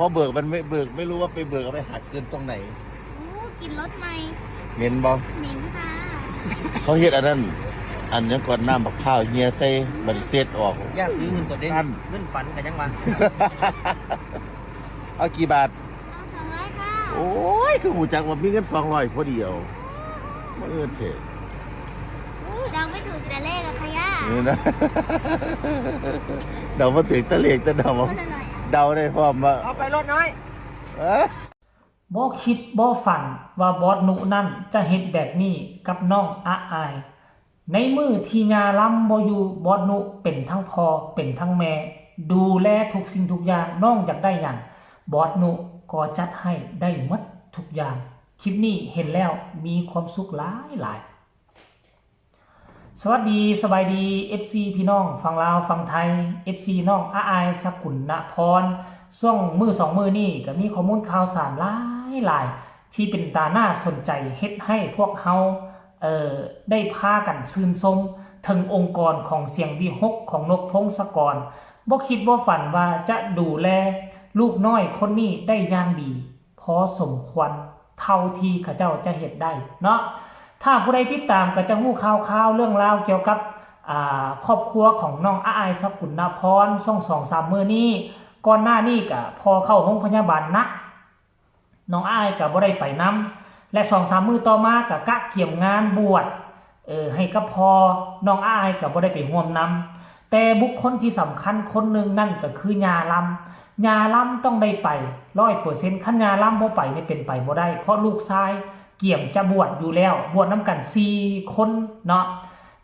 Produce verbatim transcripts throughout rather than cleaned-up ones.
พอเบิกมันไม่เบิก ไม่รู้ว่าไปเบิกเอาไปหักเงินตรงไหน โอ้กินรถใหม่ เหม็นบ่ เหม็นค่ะ เขาเฮ็ดอันนั้น อันนี้ก่อนน้ำบักพร้าวเฮียใส่บัดนี้เซ็ดออก อยากซื้อเงินสดเด้ นั่น เงินฝันกันยังวะ เอากี่บาท เอาสองร้อยค่ะ โอ้ย คือหูจักว่ามีเงินสองร้อยพอดีเอามาเอิ้นเถอะ เดาไม่ถูกแต่เลขอะค่ะย่า นี่นะ เดาบ่ถึงแต่เลขแต่เดา คนละหน่อยอะ เดาได้พร้อมว่า เอาไปรถน้อย เอ้อ บ่คิดบ่ฝันว่าบอสนุนั่นจะเฮ็ดแบบนี้กับน้องอาอาย ในมื้อที่ยาลำบ่อยู่บอสนุเป็นทั้งพ่อเป็นทั้งแม่ ดูแลทุกสิ่งทุกอย่าง น้องอยากได้หยังบอสนุก็จัดให้ได้หมดทุกอย่าง คลิปนี้เห็นแล้วมีความสุขหลายหลาย สวัสดีสบายดี เอฟซี พี่น้องฝั่งลาวฝั่งไทย เอฟซี น้องอาอายสกุลนพร ช่วงมื้อสองมื้อนี้ก็มีข้อมูลข่าวสารหลายหลายที่เป็นตาน่าสนใจเฮ็ดให้พวกเฮาเอ่อได้พากันชื่นชมถึงองค์กรของเสียงวิหกของนกพงศกร บ่คิดบ่ฝันว่าจะดูแลลูกน้อยคนนี้ได้อย่างดี พอสมควรเท่าที่เขาเจ้าจะเฮ็ดได้เนาะ ถ้าผู้ใดติดตามก็จะฮู้ข่าวๆเรื่องราวเกี่ยวกับอ่าครอบครัวของน้องอาอายสกุลนพรช่วงสองสามมื้อนี้ ก่อนหน้านี้ก็พ่อเข้าโรงพยาบาลหนัก น้องอาอายก็บ่ได้ไปนำ และสองสามมื้อต่อมาก็กะเกียมงานบวช เออ ให้กับพ่อ น้องอาอายก็บ่ได้ไปร่วมนำ แต่บุคคลที่สำคัญคนหนึ่งนั่นก็คือย่าลำ ย่าลำต้องได้ไปร้อยเปอร์เซ็นต์ คันย่าลำบ่ไปนี่เป็นไปบ่ได้ เพราะลูกชายเกียมจะบวชอยู่แล้ว บวชนำกันสี่คนเนาะ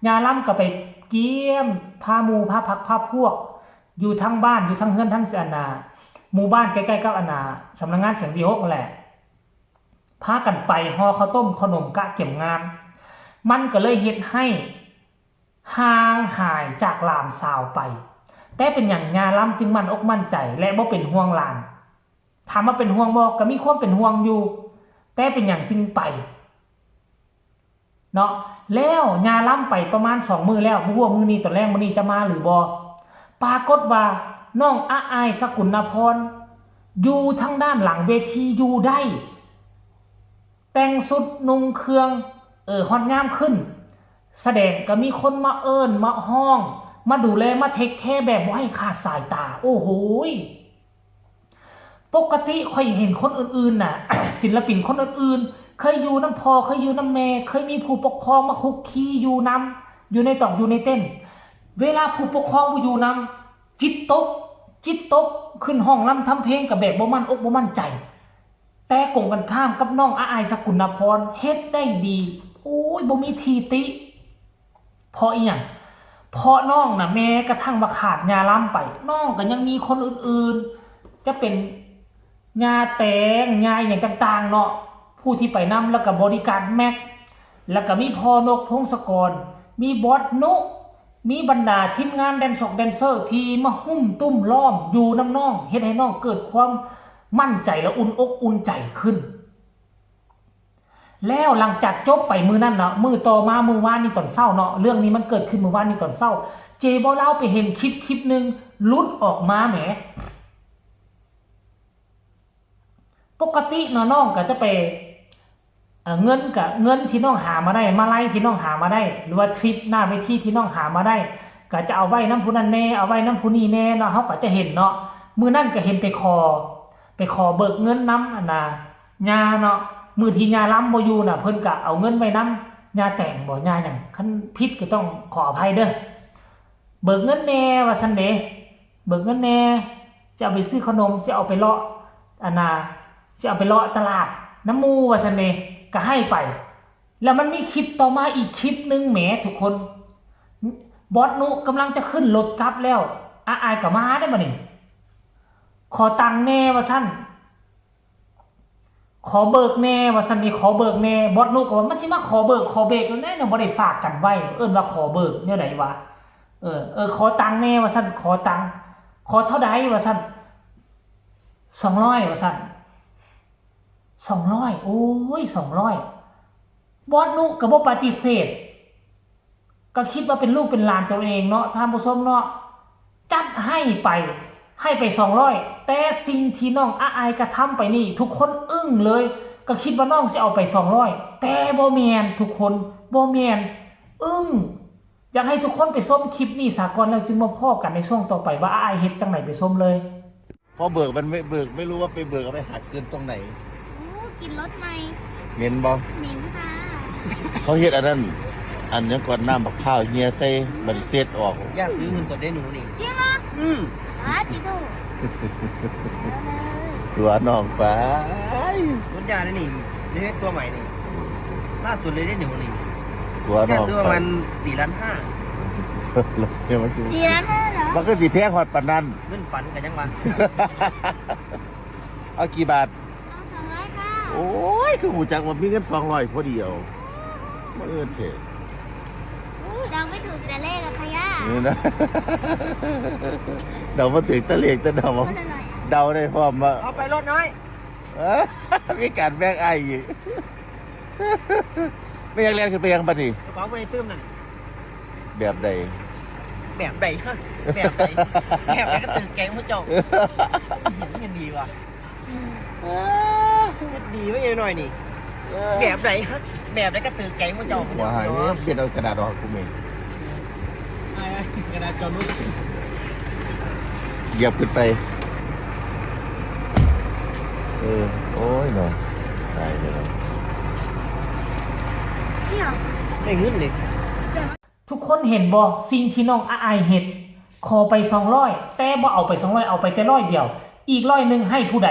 ย่าลำก็ไปเกียมพาหมู่พาพรรคพาพวก อยู่ทั้งบ้าน อยู่ทั้งเฮือนทั้งอันน่ะหมู่บ้านใกล้ๆกับอันน่ะสำนักงานเสียงวิหกนั่นแหละ พากันไปห่อข้าวต้มขนมกะเกียมงาน มันก็เลยเฮ็ดให้ห่างหายจากหลานสาวไป แต่เป็นหยังย่าลำจึงมั่นอกมั่นใจและบ่เป็นห่วงหลาน ถามว่าเป็นห่วงบ่ ก็มีความเป็นห่วงอยู่ แต่เป็นหยังจึงไป เนาะ แล้วย่าลำไปประมาณสองมื้อแล้ว บ่ฮู้ว่ามื้อนี้ตอนแลงมื้อนี้จะมาหรือบ่ ปรากฏว่าน้องอาอายสกุลนพร อยู่ทางด้านหลังเวทีอยู่ได้ แต่งชุดนุ่งเครื่อง เออ ฮอดยามขึ้น แสดงก็มีคนมาเอิ้นมาฮ้อง มาดูแลมาเทคแคร์แบบบ่ให้ขาดสายตา โอ้โหย ปกติข้อยเห็นคนอื่นๆน่ะ ศิลปินคนอื่นๆ เคยอยู่นำพ่อ เคยอยู่นำแม่ เคยมีผู้ปกครองมาคุกคีอยู่นำ อยู่ในตอกอยู่ในเต็นท์ เวลาผู้ปกครองบ่อยู่นำ จิตตก จิตตก ขึ้นฮ้องรำทำเพลงก็แบบบ่มั่นอกบ่มั่นใจ แต่กงกันข้ามกับน้องอาอายสกุลนพร เฮ็ดได้ดี โอ้ย บ่มีที่ติ เพราะอีหยัง เพราะน้องน่ะแม้กระทั่งว่าขาดย่าลำไป น้องก็ยังมีคนอื่นๆ จะเป็นย่าแตง ย่าอหย่างต่างๆ เนาะ ผู้ที่ไปนำ แล้วก็บอดี้การ์ดแม็ก แล้วก็มีพ่อนกพงศกร มีบอสนุ มีบรรดาทีมงานแดนซอกแดนเซอร์ที่มาหุ้มตุ้มล้อมอยู่นำน้อง เฮ็ดให้น้องเกิดความมั่นใจและอุ่นอกอุ่นใจขึ้น แล้วหลังจากจบไปมื้อนั้นเนาะ มื้อต่อมามื้อวานนี้ตอนเช้าเนาะ เรื่องนี้มันเกิดขึ้นมื้อวานนี้ตอนเช้า เจบ่าวลาวไปเห็นคลิปคลิปหนึ่งหลุดออกมาแหม ปกติเนาะน้องก็จะไป เอ่อ เงินกับเงินที่น้องหามาได้ มาลัยที่น้องหามาได้ หรือว่าทริปหน้าเวทีที่น้องหามาได้ ก็จะเอาไว้นำผู้นั้นแน่ เอาไว้นำผู้นี้แน่เนาะ เฮาก็จะเห็นเนาะ มื้อนั้นก็เห็นไปขอ ไปขอเบิกเงินนำอันน่ะ ย่าเนาะ มื้อที่ย่าลำบ่อยู่น่ะ เพิ่นก็เอาเงินไว้นำ ย่าแตงบ่ ย่าหยัง คันผิดก็ต้องขออภัยเด้อ เบิกเงินแน่ว่าซั่นเด้ เบิกเงินแน่ สิเอาไปซื้อขนม สิเอาไปเลาะ อันน่ะ สิเอาไปเลาะตลาดนำหมู่ว่าซั่นเด้ ก็ให้ไป แล้วมันมีคลิปต่อมาอีกคลิปหนึ่งแหมทุกคน บอสนุกำลังจะขึ้นรถกลับแล้ว อาอายก็มาได้บ่นี่ ขอตังค์แน่ว่าซั่น ขอเบิกแน่ว่าซั่นนี่ ขอเบิกแน่ บอสนุกก็ว่ามันสิมาขอเบิกขอเบรกแล้วแน่ ยังบ่ได้ฝากกันไว้ เอิ้นว่าขอเบิกแนวใดวะ เออ เออ ขอตังค์แน่ว่าซั่น ขอตังค์ ขอเท่าใดว่าซั่น สองร้อยว่าซั่น สองร้อย โอ้ย สองร้อย บอสนุก็บ่ปฏิเสธ ก็คิดว่าเป็นลูกเป็นหลานตัวเองเนาะ ท่านผู้ชมเนาะ จัดให้ไป ให้ไปสองร้อย แต่สิ่งที่น้องอาอายกระทำไปนี่ ทุกคนอึ้งเลย ก็คิดว่าน้องสิเอาไปสองร้อย แต่บ่แม่นทุกคน บ่แม่น อึ้ง อยากให้ทุกคนไปชมคลิปนี้ซะก่อน แล้วจึงมาพ้อกันในช่วงต่อไปว่าอาอายเฮ็ดจั่งใด ไปชมเลย พอเบิกมันไม่เบิก ไม่รู้ว่าไปเบิกเอาไปหักคืนตรงไหน โอ้ กินรถใหม่ เหม็นบ่ เหม็นค่ะ เขาเฮ็ดอันนั้น อันหยังก่อน น้ำบักพร้าวเหี่ยใส่บัดนี้เช็ดออก อยากซื้อเงินสดได้หนูนี่ จริงเหรอ อืม สาธุ ตัวน้องไป สุดยอดเลยนี่ นี่ตัวใหม่นี่ ล่าสุดเลยได้หนูนี่ ตัวน้องไป อยากซื้อประมาณสี่ล้านห้า เนี่ยมันสิ สี่ล้านห้าเหรอ มันก็สิแพงฮอดปานนั้น เงินฝันกันยังวะ เอากี่บาท เอาสองร้อยค่ะ โอ้ย คือรู้จักว่ามีเงินสองร้อยพอดีเอา มาเอิ้นเถอะ เดาไม่ถูกแต่เลขอะค่ะย่า นี่นะ เดาบ่ถูกแต่เลขแต่เดา คนละร้อย เดาได้พร้อมว่า เอาไปรถน้อย เอ้อ มีการแบ่งอ้ายอีก ไม่อยากเรียนขึ้นไปยังบัดนี้ กระเป๋าไปตื้มนั่น แบบใด แบบใดฮะ แบบใด แบบใดก็ตื่นแกงพวกเจ้า เห็นกันดีว่ะ เอ้อ เฮ็ดดีไว้หน่อยนี่ เอ้อ แบบใดฮะ แบบใดก็ตื่นแกงพวกเจ้า ว่าหายเปลี่ยนเอากระดาษออกกูเอง กระดาษจอนุช เหยียบขึ้นไป เออ โอ้ยเนาะ ตายเลยเนาะ เนี่ย ได้เงินเลย ทุกคนเห็นบ่ สิ่งที่น้องอาอายเฮ็ด ขอไปสองร้อย แต่บ่เอาไปสองร้อย เอาไปแต่ร้อยเดียว อีกร้อยหนึ่งให้ผู้ใด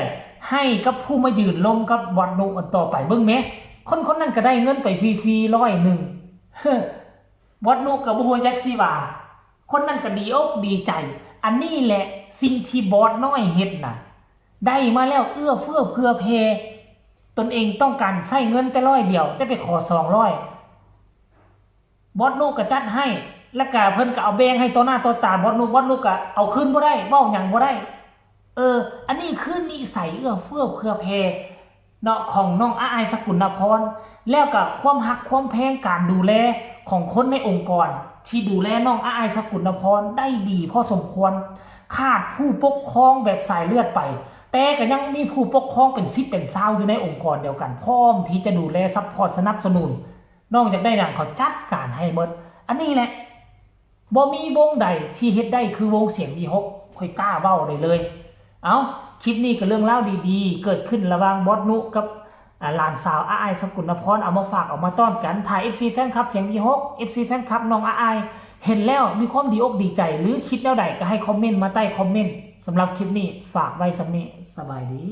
ให้กับผู้มายืนลมกับบอสนุอันต่อไป เบิ่งแหม คนคนนั้นก็ได้เงินไปฟรีๆ ร้อยหนึ่ง บอสนุก็บ่ฮู้จักสิว่า คนนั้นก็ดีอกดีใจ อันนี้แหละสิ่งที่บอสน้อยเฮ็ดน่ะ ได้มาแล้วเอื้อเฟื้อเผื่อแผ่ ตนเองต้องการใช้เงินแต่ร้อยเดียว แต่ไปขอสองร้อย บอสนุก็จัดให้ แล้วก็เพิ่นก็เอาแบ่งให้ต่อหน้าต่อตาบอสนุ บอสนุก็เอาคืนบ่ได้ เว้าหยังบ่ได้ เออ อันนี้คือนิสัยเอื้อเฟื้อเผื่อแผ่เนาะ ของน้องอาอายสกุลนพร แล้วก็ความฮักความแพง การดูแลของคนในองค์กร ที่ดูแลน้องอาอายสกุลนพรได้ดีพอสมควร ขาดผู้ปกครองแบบสายเลือดไป แต่ก็ยังมีผู้ปกครองเป็นสิบเป็นซาวอยู่ในองค์กรเดียวกัน พร้อมที่จะดูแลซัพพอร์ตสนับสนุน น้องอยากได้หยังเขาจัดการให้หมด อันนี้แหละ บ่มีวงใดที่เฮ็ดได้คือวงเสียงวีหก ข้อยกล้าเว้าได้เลย เอ้า คลิปนี้ก็เรื่องราวดีๆ เกิดขึ้นระหว่างบอสนุกับ อ่า หลานสาวอาอายสกุลนพร เอามาฝากเอามาต้อนกัน ถ้า เอฟซี แฟนคลับเสียงวีหก เอฟซี แฟนคลับน้องอาอาย เห็นแล้วมีความดีอกดีใจ หรือคิดแนวใดก็ให้คอมเมนต์มาใต้คอมเมนต์ สำหรับคลิปนี้ฝากไว้ส่ำนี้ สบายดี